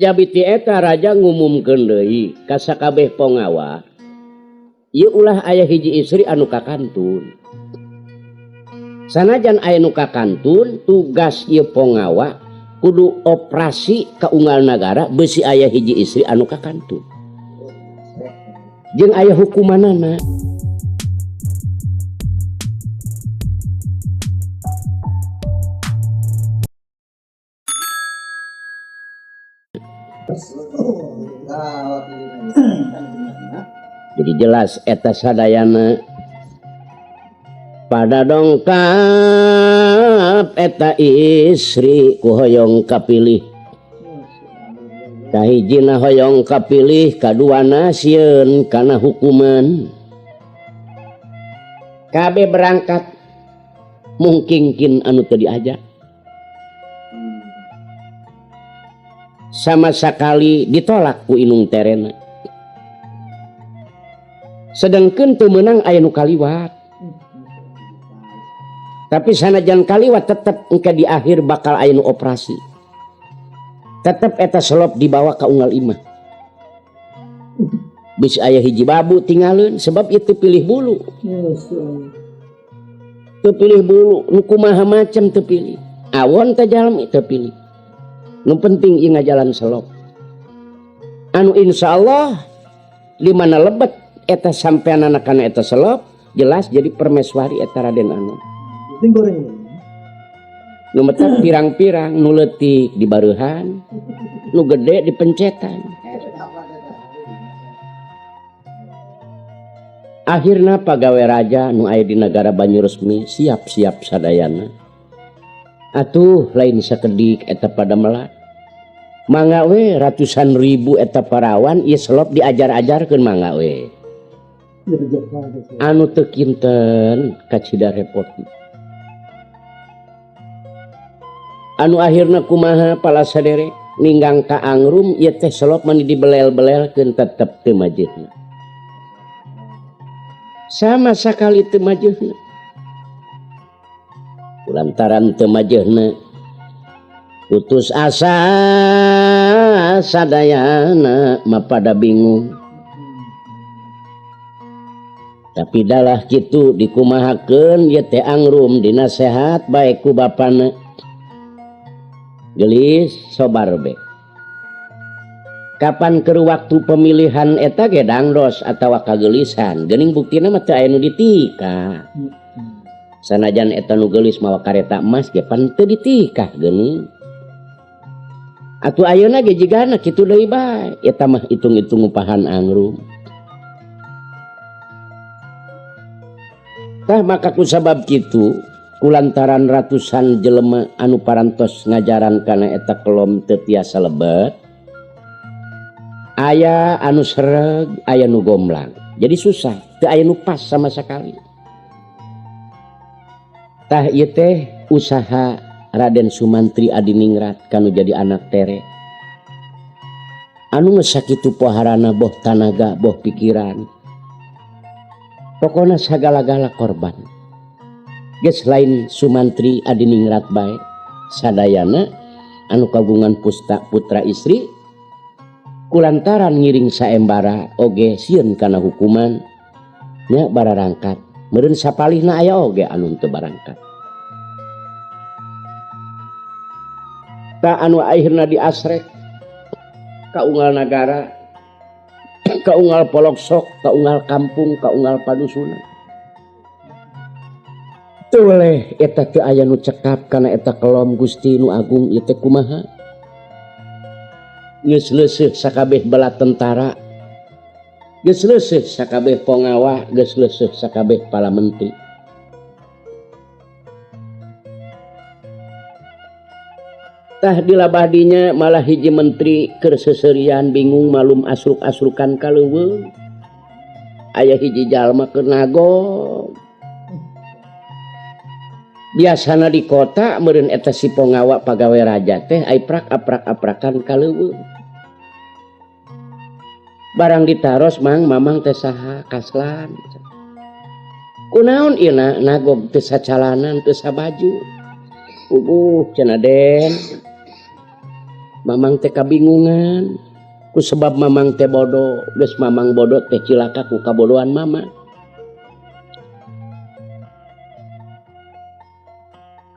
Jabiti eta raja ngumumkeun deui ka sakabeh pongawa, ieu ulah aya hiji istri anu kakantun. Sanajan aya nu kakantun, tugas ieu pongawa kudu operasi ka unggal nagara beusi aya hiji istri anu kakantun. Jeung aya hukumanana. Jadi jelas eta sadayana pada dongkap eta istri ku hoyong kapilih. Kahijina hoyong kapilih, kaduana sieun kana hukuman. Kabeh berangkat mungkingkin anu teu diajak. Sama sakali ditolak ku inung terena. Sedangkeun teu meunang aya nu kaliwat. Tapi sanajan kaliwat tetep engke di akhir bakal aya nu operasi. Tetep eta selop dibawa ka unggal imah. Geus aya hiji babu tinggalin sebab ieu teu pilih bulu. Teu pilih bulu, nu kumaha macam teu pilih. Awon teh jalmi teu pilih. Nu penting ieu ngajalan selop. Anu insyaallah di mana lebet eta sampeanana kana eta selop jelas jadi permeswari eta Raden Anom. Nu metak pirang-pirang, nu leutik di bareuhan, nu gede di pencetan. Akhirna pagawe raja nu aya di nagara Banyuresmi siap-siap sadayana. Atuh lain sakedik eta pada melat. Mangga we ratusan ribu eta parawan ieu selop diajar-ajarkeun mangga we. Anu teu kinten kacida repot. Anu akhirna kumaha pala sadere ninggang ka angrum ieu teh selop mani dibelel-belelkeun tetep teu majeuhna. Sama sakali teu majeuhna. Lantaran teu majeuhna putus asa sadayana mah pada bingung. Tapi dalah kitu dikumahakeun ieu teh angrum dinasehat bae ku bapana. Gelis sobar be. Kapan keur waktu pemilihan eta ge dangdos atawa kagelisan, geuning buktina mah teu aya nu ditikah. Sanajan eta nu geulis mawa kareta emas ge pan teu ditikah geuning. Atuh ayeuna ge jigana kitu deui bae, eta mah hitung-hitung upahan angrum. Tah maka ku sabab kitu kulantaran ratusan jelema anu parantos ngajaran kana eta kelom teu tiasa lebet. Aya anu sereg, aya nu gomblang. Jadi susah, teu aya nu pas sama sekali. Tah ieu teh usaha Raden Sumantri Adiningrat kanu jadi anak tere. Anu geus sakitu poharana boh tanaga boh pikiran. Pokona sagala-gala korban. Geus lain Sumantri Adiningrat bae, sadayana anu kagungan pusta putra istri kulantaran ngiring saembara oge sieun kana hukuman nya bararangkat. Meureun sapalihna aya oge anu teu barangkat. Ta anu akhirna diasrek ka unggal nagara, ka unggal poloksok, ka unggal kampung, ka unggal padusunan. Teu weleh eta teu aya nu cekap kana eta kelom Gusti nu agung ieu teh kumaha. Geus leuseuh sakabeh bala tentara, geus leuseuh sakabeh pongawa, geus leuseuh sakabeh pala menteri. Tah dilabah dinya malah hiji menteri keur seuseurian bingung malum asruk-asrukan ka leuweung. Aya hiji jalma keur nagog. Biasana di kota meureun eta si pongawa pagawe raja teh ai prak aprak-aprakan ka leuweung. Barang ditaros mang mamang teh saha kaslan. Kunaon ieu na nagog teu sacalanan teu sabaju. Puguh cenah Den. Mamang teh kabingungan ku sebab mamang teh bodoh, geus mamang bodoh teh cilaka ku kabodohan mamang.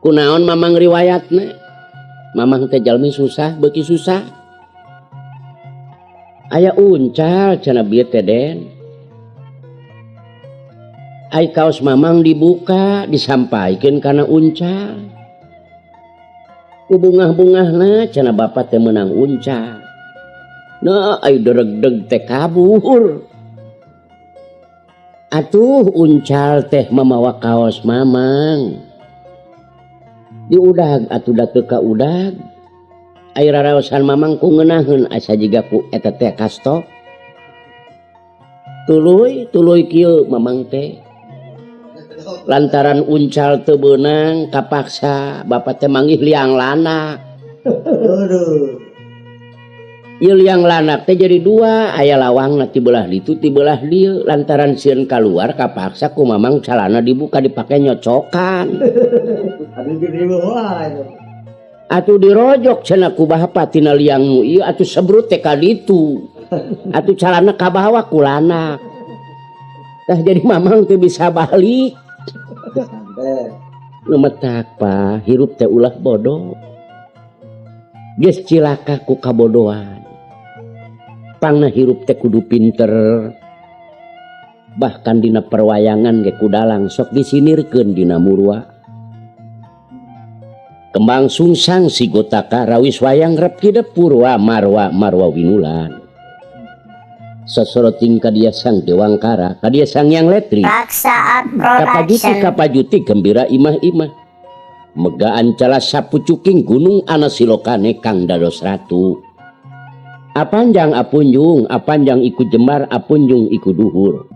Kunaon mamang riwayatna? Mamang teh jalmi susah, beuki susah. Aya uncal cenah bieu teh Den. Ai kaos mamang dibuka disampaikeun kana uncal. Ku bungah-bungahna cenah bapak teh meunang uncal. Nah, ai deregdeg teh kabur. Atuh uncal teh mamawa kaos mamang. Diudag atuh da teu kaudag. Ai raraosan mamang ku ngeunaheun asa jiga ku eta teh kasto. Tuluy tuluy kieu mamang teh. Lantaran uncal teu beunang kapaksa bapak teh manggih liang lanak. Aduh. Ieu liang lanak teh jadi dua, aya lawangna ti belah ditu ti belah dieu. Lantaran sieun kaluar kapaksa ku mamang calana dibuka dipake nyocokan. Aduh gede wae. Atuh dirojok cenah ku bapa tina liang nu ieu atuh sebrut teh ka ditu. Atuh calana kabawa ku lanak. Tah jadi mamang teh bisa balik. Nu metak pa hirup teh ulah bodoh. Geus cilaka ku kabodohan. Pangna hirup teh kudu pinter. Bahkan dina perwayangan ge ku dalang sok disinirkeun dina murwa. Kembang sungsang sigotaka rawis wayang rep kidep purwa marwa marwa winulan. Sosoroting kadia sang dewangkara kadia sang yang letri. Raksa Art Kapajuti Production. kapajuti gembira imah-imah. Megaan cala sapucuking gunung ana silokane kang dados ratu. Apanjang apunjung, apanjang iku jembar, apunjung iku duhur.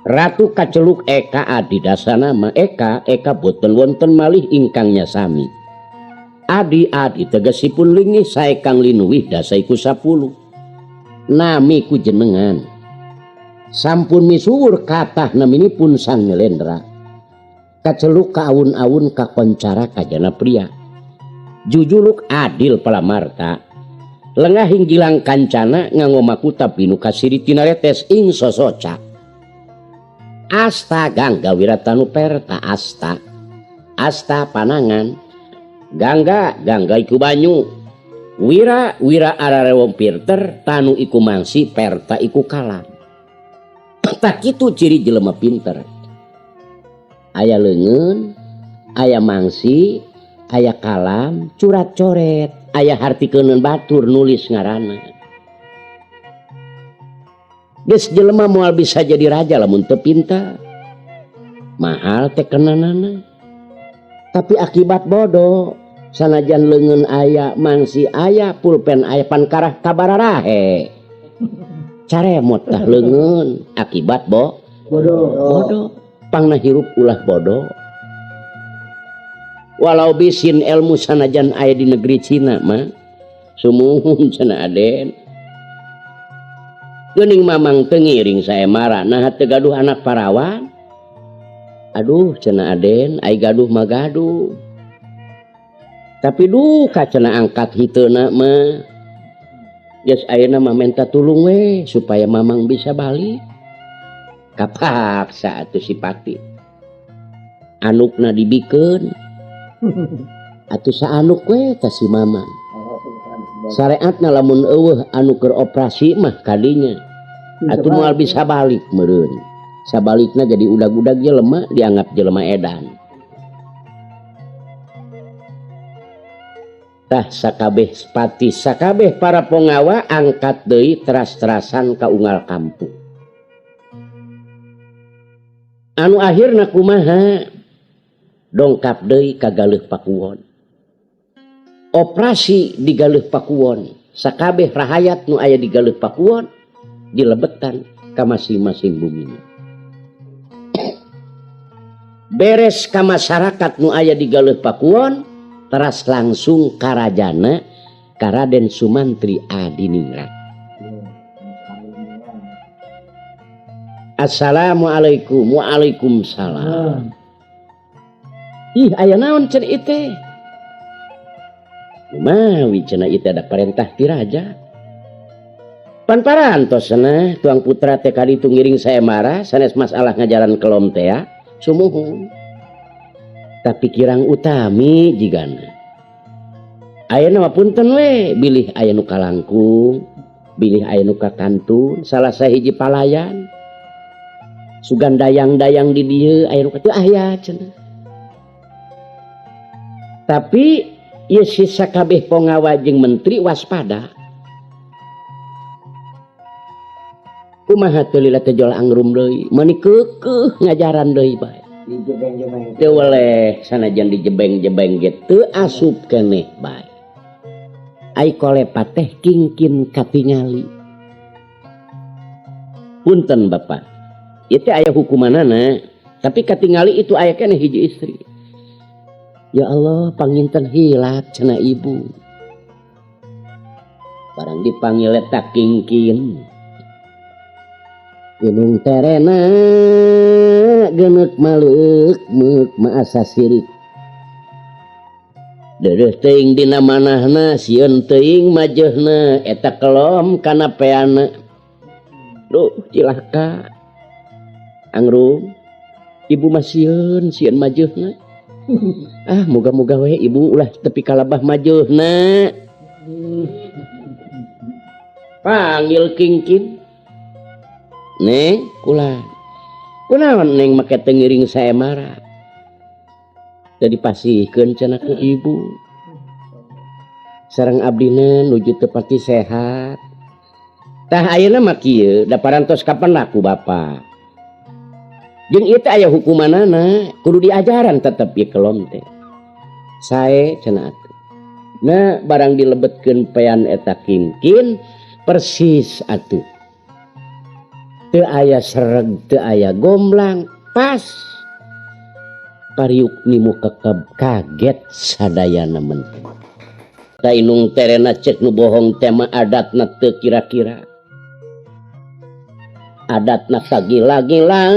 Ratu kaceluk Eka Adi dasana Eka, Eka boten wonten malih ingkang nyasami. Adi adi tegesipun linggih sae kang linuwih dasa iku 10. Nami ku jenengan. Sampun misuwur kathah naminipun Sang Nyalendra. Kaceluk ka awun-awun kakoncara kajana pria. Jujuluk adil palamarta. Lengahing gilang kancana nganggo makuta pinu kasiri tinaretes ing sosoca. Asta gangga wiratanu perta asta. Asta panangan. Gangga gangga iku banyu. Wira wira ararewong pirter tanu iku mangsi perta iku kalam. Tak kitu ciri jelema pinter. Aya leungeun, aya mangsi, aya kalam, curat coret, aya hartikeun batur nulis ngaranna. Geus jelema moal bisa jadi raja lamun teu pintar. Mahal teh kenanana. Tapi akibat bodoh, sanajan leungeun aya, mangsi aya, pulpen aya pan karah kabararahe. Caremot tah leungeun akibat bodoh. Bodoh. Pangna hirup ulah bodoh. Walau bisin ilmu sanajan aya di negeri Cina mah sumuhun cenah Aden. Geuning mamang teu ngiring sae mara naha teu gaduh anak parawan. Aduh cenah Aden, ai gaduh mah gaduh. Tapi duka cenah angkat henteuna mah. Geus ayeuna mah minta tulung we supaya mamang bisa balik. Kapaksa atuh si Pati. Anukna dibikeun. Atuh saanuk we tah si mamang. Sareatna lamun eueuh anu keur operasi mah kadinya. Atuh moal bisa balik meureun. Sabalikna jadi udag-udag jelema dianggap jelema edan. Tah sakabeh pati sakabeh para pongawa angkat deui teras-terasan ka unggal kampung. Anu akhirna kumaha? Dongkap deui ka Galeuh Pakuwon. Operasi di Galeuh Pakuwon, sakabeh rahayat nu aya di Galeuh Pakuwon dilebetan ka masing-masing bumina. Beres ka masyarakat nu aya di Galeuh Pakuwon, teras langsung karajana ka Raden Sumantri Adiningrat. Assalamualaikum, waalaikumsalam. Ih, aya naon cenah ieu teh? Mawi cenah ieu teh ada parentah ti raja. Pan parantos cenah tuang putra teh kaditu ngiring sayembara sanes masalah ngajaran kelom teh ya sumuhun. Tapi kirang utami jigana. Ayeuna mah punten we bilih aya nu kalangkung, bilih aya nu kakantun, salah sahiji palayan. Sugan dayang-dayang di dieu aya nu kitu aya cenah. Tapi ieu sisa kabeh pongawa jeung menteri waspada. Kumaha teu lila teh jol angrum deui, meuni keukeuh ngajaran deui bae. Dijebeng-jebeng. Teu weleh sanajan dijebeng-jebeng ge teu asup keneh bae. Ai kolepat teh kingkin katingali. Punten Bapak. Ieu teh aya hukumanana, tapi katingali itu aya keneh hiji istri. Ya Allah, panginten hilap cenah ibu. Barang dipanggil eta kingkin. Gunung terena geneuk maleuk meuk maasa sirik. Deudeuh teuing dina manahna sieun teuing majeuhna eta kelom kana peana. Duh cilaka. Angrum ibu mah sieun sieun majeuhna. Ah moga-moga we ibu ulah tepi kalabah majeuhna. Panggil kingkin. Neng kula. Kunaon neng make teu ngiring sayembara? Teu dipasihkeun cenah ku ibu. Sareng abdina nuju teu pati sehat. Tah ayeuna mah kieu da parantos kapan ku bapa. Jeung ieu teh aya hukumanana, kudu diajaran tetep ieu kelom teh. Sae cenah atuh. Nah barang dilebetkeun pean eta kingkin persis atuh. Teu aya sereg, teu aya gomblang, pas. Pariuk nimu kekeb kaget sadayana menteri. Ta inung terena cek nu bohong tema adatna teu kira-kira. Adatna kagila-gila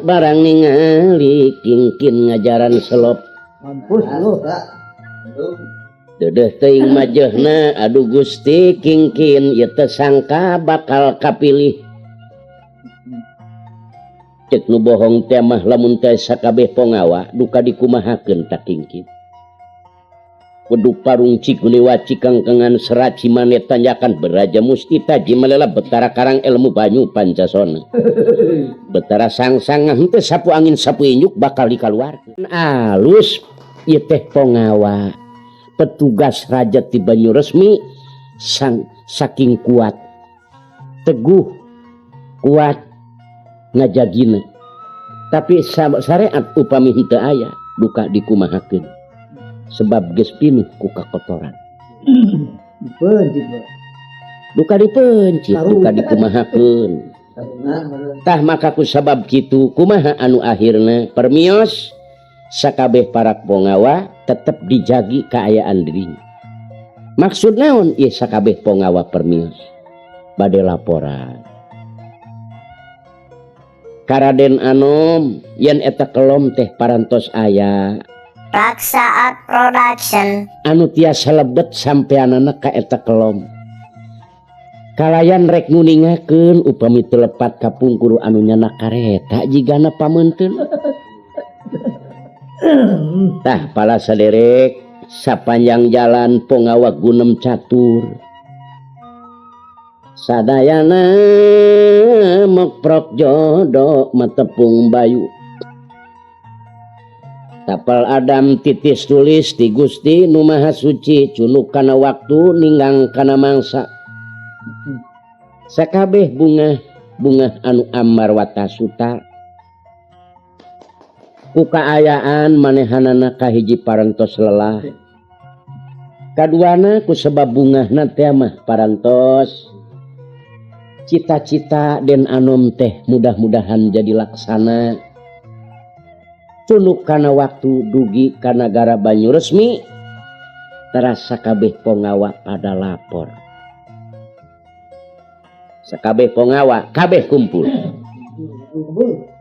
barang ningali kingkin ngajaran selop. Mampus lu. Deudeuh teuing majeuhna aduh Gusti kingkin ieu teh sangka bakal kapilih. Cek nu bohong teh mah lamun teh sakabeh pongawa duka dikumahakeun ta kingkin. Kudu parung ciguni waci kangkengan seraci mane tanjakan beraja musti taji melela betara karang ilmu banyu pancasona. Betara sangsang henteu sapu angin sapu inyuk bakal dikaluarkeun. Alus ieu teh pongawa. Petugas raja ti Banyu Resmi sang saking kuat teguh kuat ngajagina. Tapi syariat upami henteu aya duka dikumahakeun. Sebab geus pinuh ku kakotoran. Dipencit, Pak. Duka dipencit, duka dikumahakeun. Tah maka ku sabab kitu kumaha anu akhirna permios sakabeh para pongawa tetep dijagi kaayaan dirinya. Maksud naon ieu sakabeh pongawa permios? Bade laporan. Karaden Anom yen eta kelom teh parantos aya. Raksa Art Production. Anu tiasa lebet sampeanana ka eta kelom. Kalayan rek nguningakeun upami teu lepat ka pungkur anu nyana kareta jigana pameunteun. Tah pala saderek sapanjang jalan pongawa gunem catur. Sadayana mokprok jodo metepung bayu. Tapal Adam titis tulis ti Gusti nu Maha Suci cunuk kana waktu ninggang kana mangsa. Sakabeh bunga bunga anu amar watasuta. Ku kaayaan manehanana kahiji parantos lelah. Kaduana ku sebab bungahna teh mah parantos cita-cita Den Anom teh mudah-mudahan jadi laksana. Tunuk kana waktu dugi kana nagara Banyu Resmi terasa kabeh pongawa pada lapor. Sakabeh pongawa kabeh kumpul.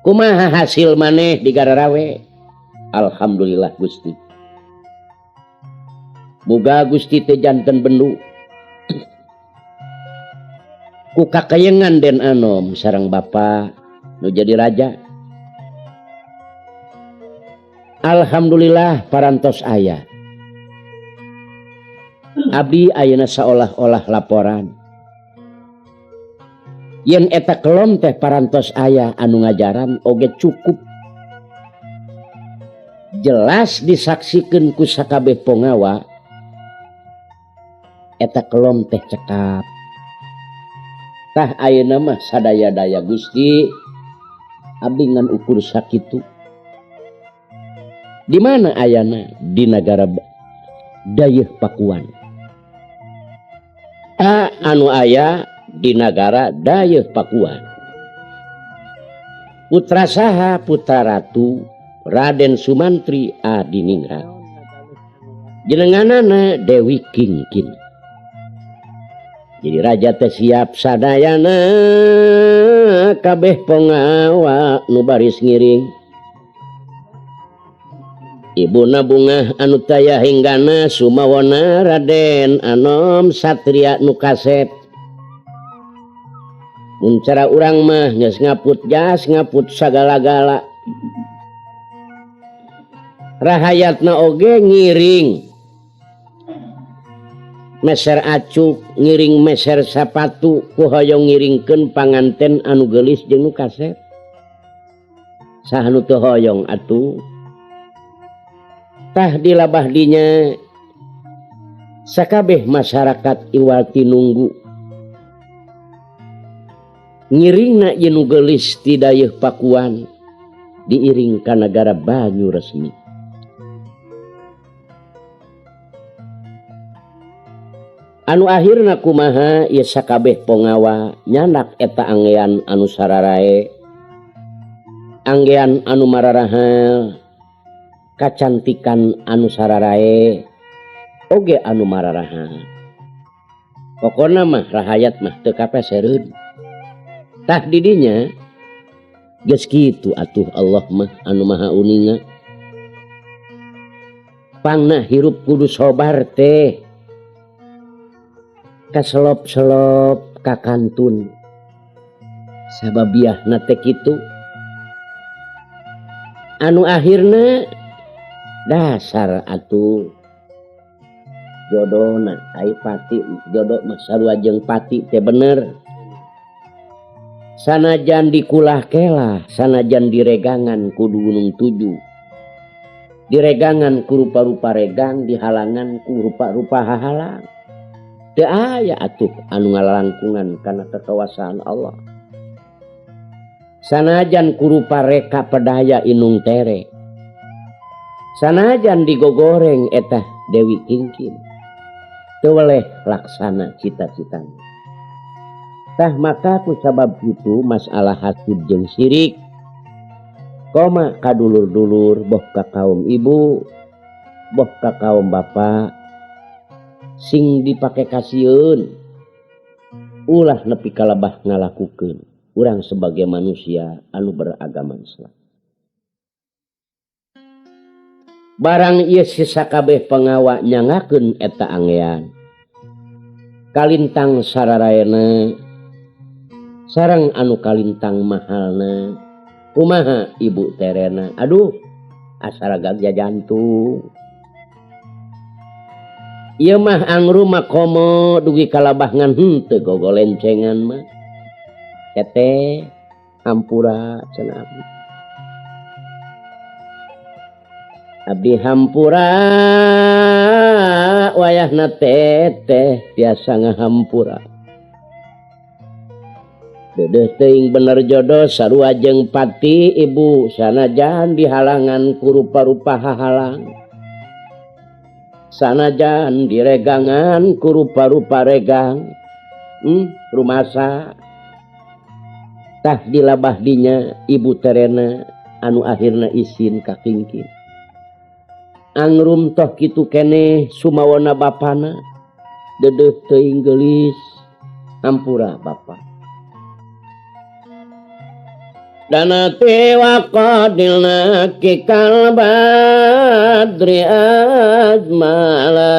Kumaha hasil maneh di Gararawe? Alhamdulillah Gusti. Muga Gusti teh janten bendu ku kakayengan Den Anom sareng Bapa nu jadi raja. Alhamdulillah parantos aya. Abdi ayeuna saolah-olah laporan. Yen eta kelom teh parantos aya anu ngajaran oge cukup jelas disaksikeun ku sakabeh pongawa eta kelom teh cekap. Tah ayeuna mah sadaya-daya Gusti abdi ngan ukur sakitu. Di mana ayana? Di nagara Dayeuh Pakuan. A anu aya di nagara Dayeuh Pakuan. Putra saha? Putra Ratu Raden Sumantri Adiningrat. Jenenganana Dewi Kingkin. Jadi raja teh siap sadayana kabeh pongawa nu baris ngiring. Ibuna bungah anu taya hinggana sumawona Raden Anom Satria nu kasep. Mun cara urang mah geus ngaput jas ngaput sagala-gala. Rahayatna oge ngiring. Meser acuk ngiring meser sapatu ku hoyong ngiringkeun panganten anu geulis jeung nu kasep. Saha nu teu hoyong atuh? Tah dilabah dinya sakabeh masyarakat iwal tinunggu ngiringna ieu nu geulis ti Dayeuh Pakuan diiring ka nagara Banyu Resmi. Anu akhirna kumaha ieu sakabeh pongawa nyandak eta anggean anu sararae, anggean anu mararahal, kacantikan anu sararae oge anu mararahal. Pokona mah rahayat mah teu kapesereun. Tah didinya geus kitu atuh Allah mah anu maha uninga. Pangna hirup kudu sobar teh. Kaselop-selop kakantun. Sababiahna teh kitu. Anu akhirna dasar atuh jodona ai pati jodoh mah sarua jeung pati teh bener. Sanajan dikulah kelah, sanajan diregangan kudu gunung tujuh. Diregangan ku rupa-rupa regang, dihalangan ku rupa-rupa hahalang. Teu aya atuh anu ngalalangkungan kana kekuasaan Allah. Sanajan ku rupa reka pedaya inung tere. Sanajan digogoreng eta Dewi Kingkin. Teu weleh laksana cita-citana. Tah maka ku sabab kitu masalah hasud jeung sirik koma ka dulur-dulur boh ka kaum ibu boh ka kaum bapa sing dipake kasieun ulah nepi kalebah ngalakukeun urang sebagai manusia anu beragama Islam. Barang ieu sisa kabeh pangawa nyangakeun eta angean kalintang sararaena sareng anu kalintang mahalna kumaha ibu terena aduh asal gagja jantung ieu mah angru mah komo dugi kalabah ngan henteu gogolencengan mah teteh hampura cenah abdi. Abdi hampura wayahna teteh tiasa ngahampura. Deudeuh teuing bener jodoh sarua jeung pati ibu sanajan dihalangan ku rupa-rupa hahalang. Sanajan diregangan ku rupa-rupa regang. Rumasa. Tah dilabah dinya ibu terena anu akhirna isin ka Kingkin. Angrum toh kitu keneh sumawona bapana deudeuh teuing geulis hampura bapa. Danati wa qadilna kikal badri ajmala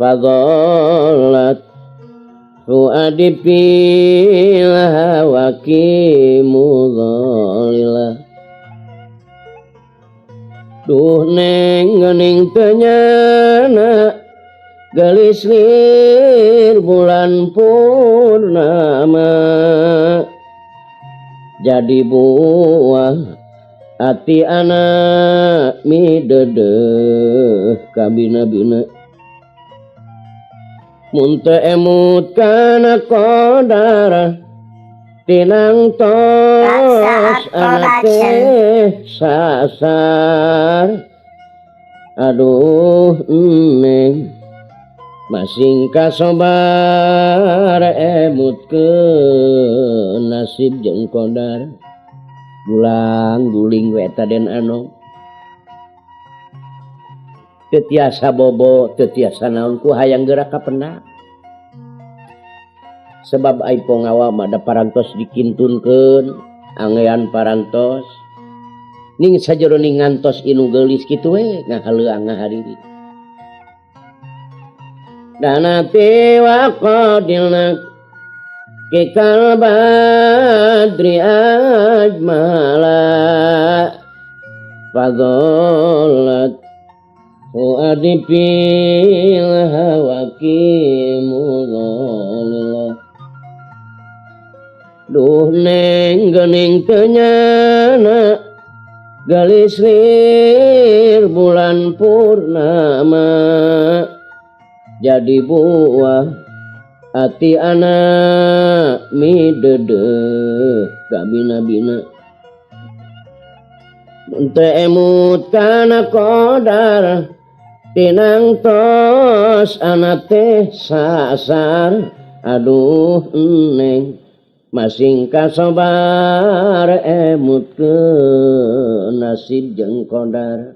fadhallat fuadi fil hawaki mudhalila. Duh neng gening teu nyana gelis lir bulan purnama jadi buah ati anak midedeh kabina-bina. Mun teu emut kana qodar tinang tos anak teh sasar. Aduh neng masing kasobar emutkeun nasib jeung qodar. Gulang guling we eta Den Anom teu tiasa bobo, teu tiasa naon ku hayang geura kapendak sebab ai pongawa mah da parantos dikintunkeun angean parantos ning sajeroning ngantos inu geulis kitu we ngahaleuang ngahariri. Danati wa qadilna kikal badri ajmala fadhallat fuadi fil hawaki mudhalila. Duh neng gening teu nyana gelis lir bulan purnama jadi buah ati anak midedeh kabina-bina. Mun teu emut kana qodar tinang tos anak teh sasar. Aduh neng masing kasobar emutkeun nasib jeung qodar.